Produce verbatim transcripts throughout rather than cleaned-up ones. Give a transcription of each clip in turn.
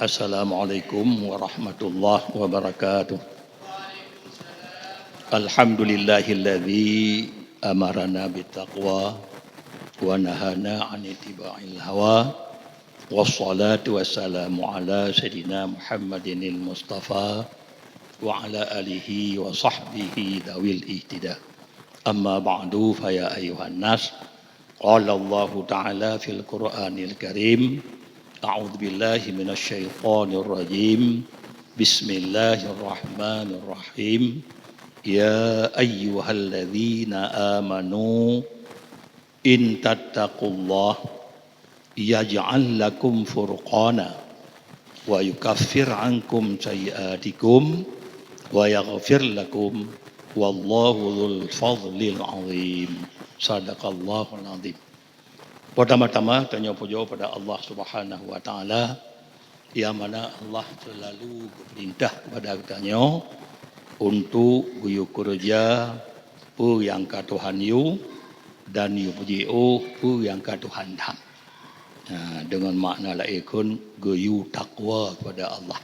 Assalamualaikum warahmatullahi wabarakatuh. Alhamdulillahilladzi amarana bittaqwa wa nahana 'an ittiba'il hawa. Wassalatu wassalamu ala sayyidina Muhammadinil Mustafa wa ala alihi wa sahbihi dawil ihtida. Amma ba'du, fa ya ayyuhan nas, qala Allahu ta'ala fil Qur'anil Karim, a'udzu billahi minasy syaithanir rajim. Bismillahirrahmanirrahim. Ya ayyuhalladzina amanu in tattaqullaha yaj'al lakum furqana wa yukaffir 'ankum sayyi'atikum wa yaghfir lakum, wallahu dzul fadlil 'azim. Sadaqallahul 'azim. Pertama-tama, tanyoe pujoe pada Allah Subhanahu wa Ta'ala, nyang mana Allah seulalu geupeurintah keupada geutanyoe untuk geuyue keureuja peue nyang ka Tuhan yue dan yue peujiôh peue nyang ka Tuhan that. Ha, deungon makna laén kheun geuyue takwa keupada Allah.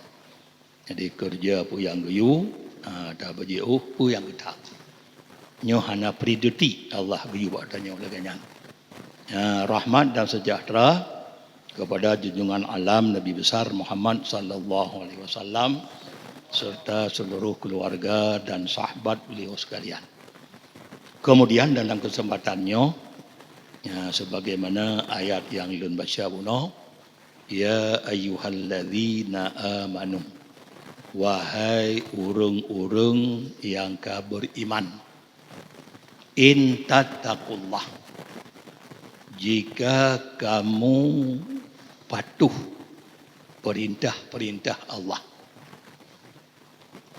Jadi, keureuja peue nyang geuyue, ha, dan peujiôh peue nyang geuthat. Nyoe hana predetik Allah geuyue bak tanyoe lagée nyan. Ya, rahmat dan sejahtera kepada junjungan alam Nabi Besar Muhammad sallallahu alaihi wasallam serta seluruh keluarga dan sahabat beliau sekalian. Kemudian dalam kesempatan nyoe, ya, sebagaimana ayat nyang lôn baca bunoe, "Ya ayyuhalladzina amanu," wahai ureuëng-ureuëng nyang ka beriman, "In tattaqullah," jika kamu patuh perintah-perintah Allah,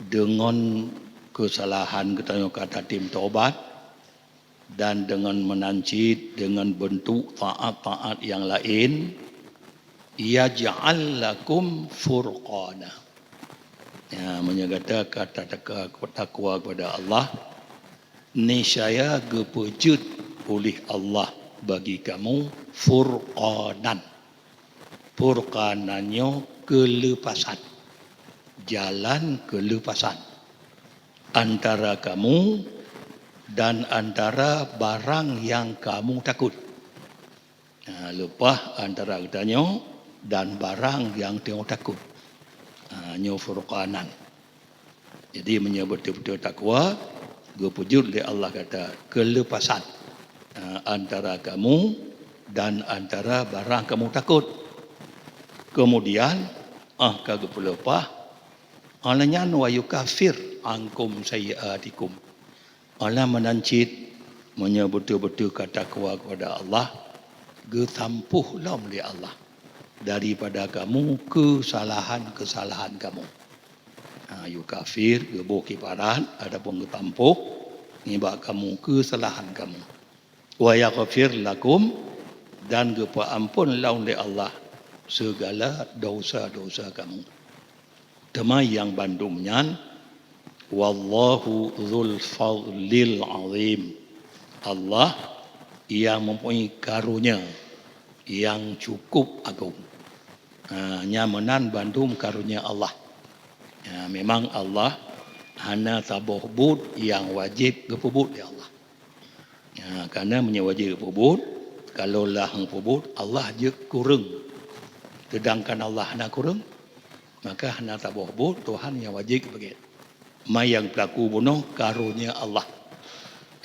deungon keusalahan geutanyoe ka tatem tobat, dan deungon meunan cit deungon beuntuk taát-taát nyang laén, "yaj'al lakum furqana." Ya, meunyoe gata ka tataka-, takwa keupada Allah, niscaya geupeujeuet uléh Allah bagi kamu furqanan. Furqanan nyoe keuleupasan, jalan keuleupasan antara kamu dan antara barang nyang kamu takot. Ha, leupah antara geutanyoe dan barang nyang tanyoe takot. Ha, nyoe furqanan. Jadi, meunyoe beutôi-beutôi takwa, geupeujeuet lé Allah gata keuleupasan, ha, antara kamu dan antara barang kamu takot. Keumudian, ah ka geupeuleupah, 'oh lheueh nyan, "wa yukaffir 'ankum sayyi'atikum." Óh lheueh meunan cit, meunyoe beutôi-beutôi ka takwa keupada Allah, geusampôh lom lé Allah daripada kamu keusalahan-keusalahan kamu. Ha, yukaffir, geuboh kifarat, ataupun geusampôh nibak kamu keusalahan kamu. "Wa yaghfir lakum," dan geupeuamphon lom lé Allah sigala desya-desya kamu. Teuma nyang bandum nyan, "Wallahu dzul fadlil azim." Allah nyang mempunyai karunia nyang cukup agong. Ha, nyan meunan bandum karunia Allah. Ha, memang Allah hana saboh buet nyang wajéb geupeubuet lé Allah. Ha, karena meunyoe wajéb geupeubuet, kalau lah geupeubuet, Allah jeuet kureueng. Seudangkan Allah hana kureueng, maka hana saboh buet Tuhan nyang wajéb geupeugét. Ma nyang peulaku bunoe karunia Allah,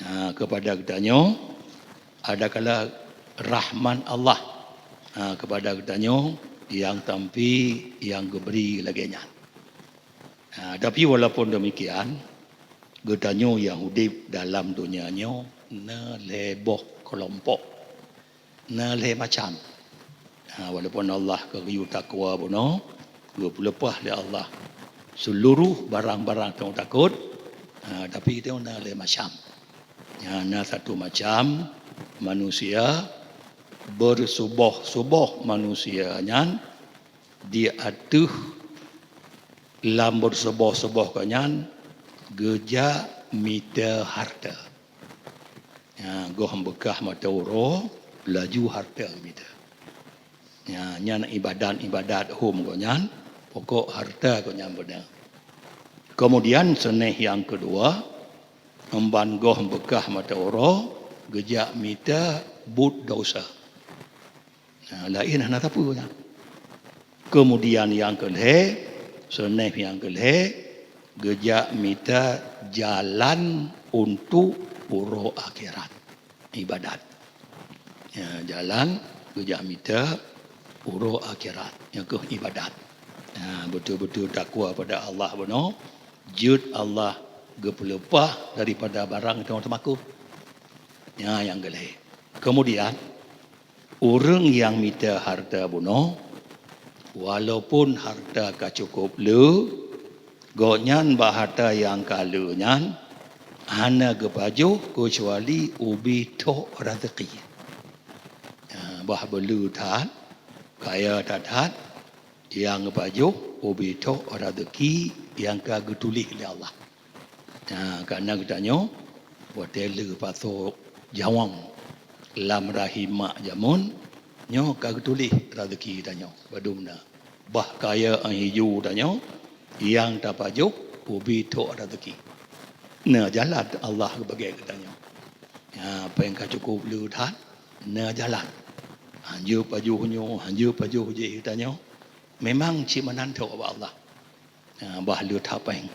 ha, keupada geutanyoe, adakala rahmat Allah, ha, keupada geutanyoe nyang tampi nyang geubri lagée nyan. Ha, tapi walaupun demikian, geutanyoe nyang udeb dalam donya nyoe na lhée boh keulompok, na lhée macam. Ha, walaupun Allah ka geuyue takwa bunoe, geupeuleupah lé Allah seuluruh barang-barang tanyoe takot, ha, tapi tanyoe na lhée macam. Ha, na satu macam manusia, beusuboh-suboh manusia nyan di ateueh lam beusuboh-suboh geuh nyan geujak mita hareuta. Nyan, goh beukah mata uroe, laju hareuta geumita. Nyan, nyan ibadat-ibadat hom geuh nyan, Pokok harta gobnyan beuna. Keumudian seunéh nyang keudua, meuban goh beukah mata uroe geujak mita buet desya. Nah, laén hana sapeue nyan. Keumudian nyang keulhée, seunéh nyang keulhée, geujak mita jalan untuk uroe akhirat, iébadat. Ya, jalan geujak mita uroe akhirat, nyang keuh iébadat. Ya, beutôi-beutôi takwa pada Allah bunoe, jeuet Allah geupeuleupah daripada barang nyang teumakot. Ya, nyang keulhée. Keumudian, ureuëng nyang mita harta bunoe, walaupun harta ka cukôp le, gobnyan bak harta nyang ka le nyan hana geupajoh keucuali ubé thok raseuki. Ya, bah beule that, kaya that-that, nyang geupajoh ubé thok raseuki nyang ka geutuléh lé Allah. Ha, kareuna geutanyoe watée le pasoe jawang lam rahim mak jameun, nyoe ka geutuléh raseuki geutanyoe padum na. Bah kaya nyang hiju tanyoe, nyang tapajoh ubé thok raseuki. Na jalan Allah geubagée geutanyoe. Ha, péng ka cukôp le that, na jalan. Hanjeuet pajoh nyoe, hanjeuet pajoh jih geutanyoe. Memang cit meunan thok bak Allah. Ha, bah le that péng.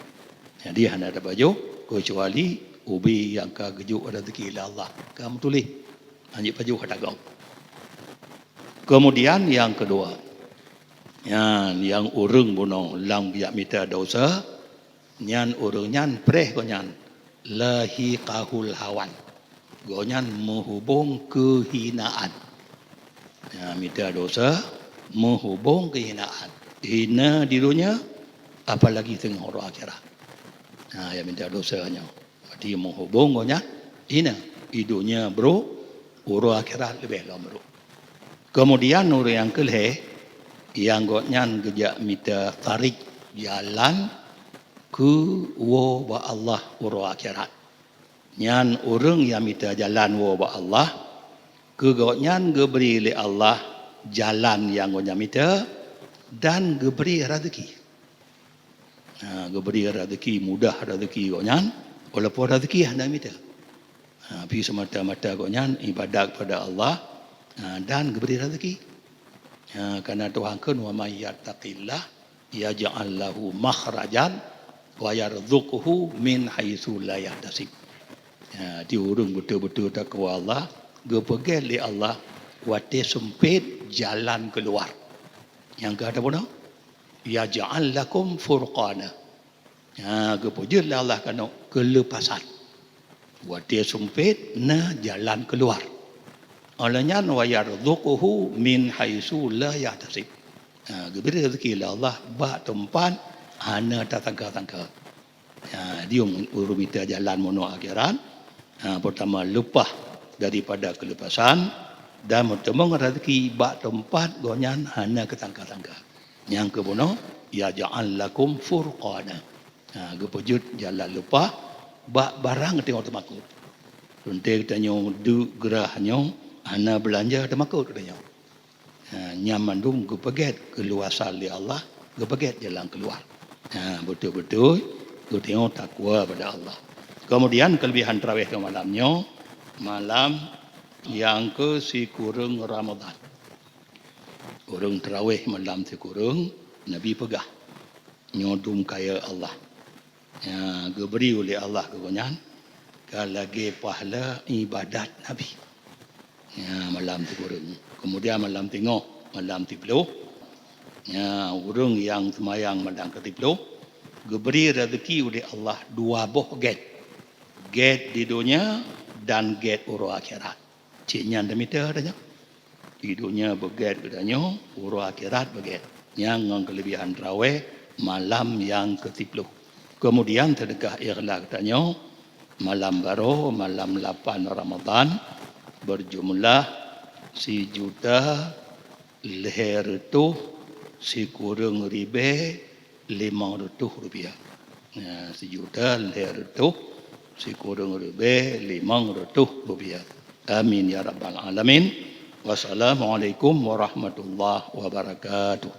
Jadi hana tapajoh keucuali ubé nyang ka geujok raseuki lé Allah, ka meutuléh. Hanjeuet pajoh ata gob. Keumudian nyang keudua, nyan nyang ureuëng bunoe lam geujak mita desya, nyan ureuëng nyan preh gobnyan lahiqahul hawan. Gobnyan meuhubong keuhinaan. Ya, mita desya meuhubong keuhinaan. Hina di donya, apalagi teungoh uroe akhirat. Ha, ya mita desya nyoe. Berarti meuhubong gobnyan hina. Di donya brok, uroe akhirat leubeh lom brok. Keumudian ureuëng nyang keulhée, nyang gobnyan geujak mita tarik jalan keu woe bak Allah uroe akhirat. Nyan ureuëng nyang mita jalan woe bak Allah, keu gobnyan geubri lé Allah jalan nyang gobnyan mita dan geubri raseuki. Ha, geubri raseuki, mudah raseuki gobnyan, walaupun raseuki hana mita. Ha, pi seumata-mata gobnyan iébadat kepada Allah, ha, dan geubri raseuki. Ha, kareuna Tuhan kheun, "Wa may yattaqillah yaj'al lahu makhrajan wa yarzuqhu min haitsu la yahtasib." Ha, di ureuëng beutôi-beutôi takwa Allah, geupeugét lé Allah watée seumpét jalan keuluar. Nyang ka tapeuna? "Yaj'al lakum furqana." Ha, geupeujeuet lé Allah keunoe keuleupasan. Watée seumpét na jalan keuluar. Óh lheueh nyan, "Wa yarzuqhu min haitsu la yahtasib." Ha, geubri raseuki lé Allah bak teumpat hana tasangka-sangka. Ha, di ureuëng mita jalan meunoe akhirat, ha, peurtama leupah daripada keuleupasan dan meuteumé raseuki bak teumpat gobnyan hana geusangka-sangka. Nyang keubunoe, "Yaj'al lakum furqana." Ha, geupeujeuet jalan leupah bak barang teungoh teumakot. Teuntée geutanyoe duek grah nyoe hana beulanja teumakot geutanyoe. Ha, nyan mandum geupeugét keuluasan lé Allah, geupeugét jalan keuluar. Ha, beutôi-beutôi geutanyoe takwa pada Allah. Keumudian keuleubehan tarawih keu malam nyoe, malam nyang keu sikureueng Ramadhan. Ureuëng tarawih malam sikureueng, Nabi peugah, nyoe dum kaya Allah. Ya, geubri uleh Allah keu gobnyan ka lagée pahala iébadat Nabi. Ya, malam sikureueng. Keumudian malam teungoh, malam siploh. Ya, ureuëng nyang seumayang malam keu siploh, geubri raseuki uleh Allah dua boh gét. Gét di donya dan gét uroe akhirat. Cit nyan teumita tanyoe. Di donya beugét geutanyoe, uroe akhirat beugét. Nyang ngon keuleubehan tarawih malam nyang keu siploh. Keumudian seudeukah ikhlas geutanyoe malam baroe, malam lapan Ramadhan, beujumlah sijuta lhée reutôh sikureueng ribée limong reutôh rupiah. Ya, sijuta lhée reutôh sikureueng ribée limong reutôh rupiah. Amin ya rabbal alamin. Wassalamualaikum warahmatullahi wabarakatuh.